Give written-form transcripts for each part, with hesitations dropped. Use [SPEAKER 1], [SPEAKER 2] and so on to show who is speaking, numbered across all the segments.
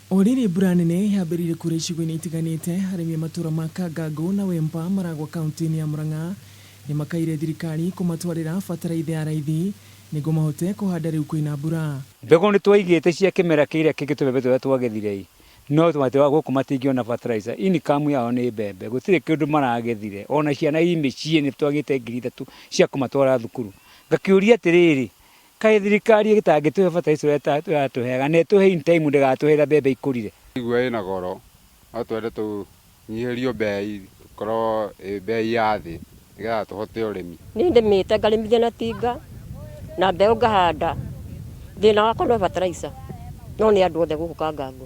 [SPEAKER 1] O rĩrĩ mbura nene yambĩrĩirie kuura icigo-inĩ itiganĩte, arĩmi a matũũra ma Kangangũ na Wemba, Maragwa kauntĩ-inĩ ya Murang'a nĩ makaĩire thirikari kũmatwarĩra bataraitha ya raithi nĩguo mahote kũhanda rĩu kwĩna mbura.
[SPEAKER 2] Mbegũ nĩ twaigĩte cia kĩmera kĩrĩa kĩngĩ tũbembe tũrĩa twagethire ĩ, no gũkũ matingĩona fertilizer, income yao nĩ mbembe, gũtirĩ kĩndũ maragethire, ona ciana i mĩciĩ nĩ twagĩte 3000 cia kũmatwara thukuru. Ngakĩũria atĩrĩrĩ, Kaĩ thirikari ĩtangĩtũhe fertilizer ũrĩa ĩratũheaga na ĩtũhe in time ndĩgatũhe rĩrĩa mbembe ikũrire.
[SPEAKER 3] Igua ĩna goro, no twende tũnyihĩrio mbei, ĩkorwo ĩ mbei ya thĩ nĩgetha tũhote ũrĩmi.
[SPEAKER 4] Niĩ ndĩmĩte ngarĩmithia na tinga na mbeũ ngahanda, thĩna wakwa no fertilizer no nĩ andũ othe gũkũ Kangangũ.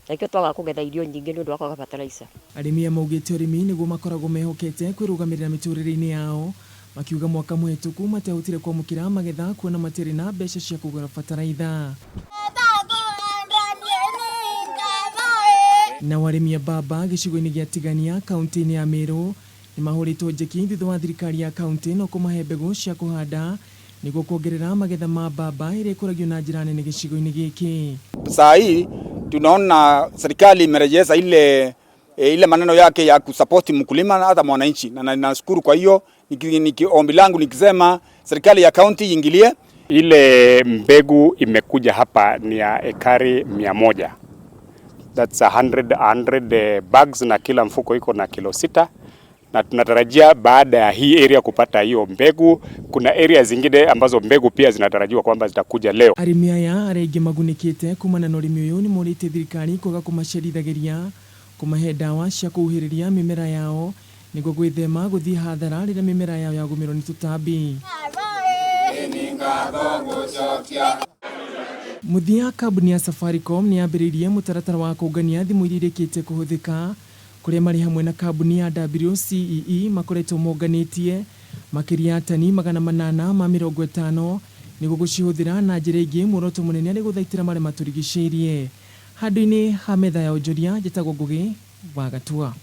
[SPEAKER 4] Na nĩkĩo twagaga kũgetha irio nyingĩ nĩ ũndũ wa kwaga fertilizer.
[SPEAKER 1] Arĩmi aya maugĩte ũrĩmi nĩguo makoragwo mehokete kwĩrũgamĩrĩra mĩtũrĩre-inĩ yao, makiuga mwaka mũhĩtũku matiahotire kwamũkĩra magetha kuona matiarĩ na mbeca cia kũgũra bataraitha. Nao arĩmi a mbamba gĩcigo-inĩ gĩa Tigania kauntĩ-inĩ ya Meru nĩmahũrĩtwo njeki thutha wa thirikari ya kauntĩ ĩno kũmahe mbegũ cia kũhanda nĩguo kuongerera magetha ma mbamba ĩrĩa ĩkũragio na njĩra nene gĩcigo-inĩ gĩkĩ.
[SPEAKER 5] Saa hii tunaona serikali imerejesha ile ile maneno yake ya kusupport mkulima na hata mwananchi, na nashukuru. Kwa hiyo ombi langu nikisema serikali ya county iingilie.
[SPEAKER 6] Ile mbegu imekuja hapa ni ya ekari 100. That's 100 bags na kila mfuko iko na kilo 6 na tunatarajia baada ya hii area kupata hiyo mbegu, kuna area zingine ambazo mbegu pia zinatarajiwa kwamba zitakuja leo.
[SPEAKER 1] Arĩmi aya arĩa aingĩ magunĩkĩte kumana na ũrĩmi ũyũ nĩ morĩtie thirikari kwaga kũmacerithagĩria kũmahe ndawa cia kũhuhĩrĩria mĩmera yao nĩguo gwĩthema gũthiĩ hathara rĩrĩa mĩmera yao yagũmĩrwo nĩ tũtambi. Mũthia kambuni ya Safaricom nĩ yambĩrĩirie mũtaratara wa kũngania thimũ iria irĩkĩtie kũhũthĩka kũrĩa marĩ hamwe na kambuni ya WCEE makoretwo monganĩtie makĩria ya tani 850 nĩguo gũcihũthĩra na njĩra ĩngĩ muoroto mũnene arĩ gũthaitĩra marĩa matũrigicĩirie. Handũ-inĩ ha metha ya onjoria njĩtagwo Ngũgĩ wa Gatua.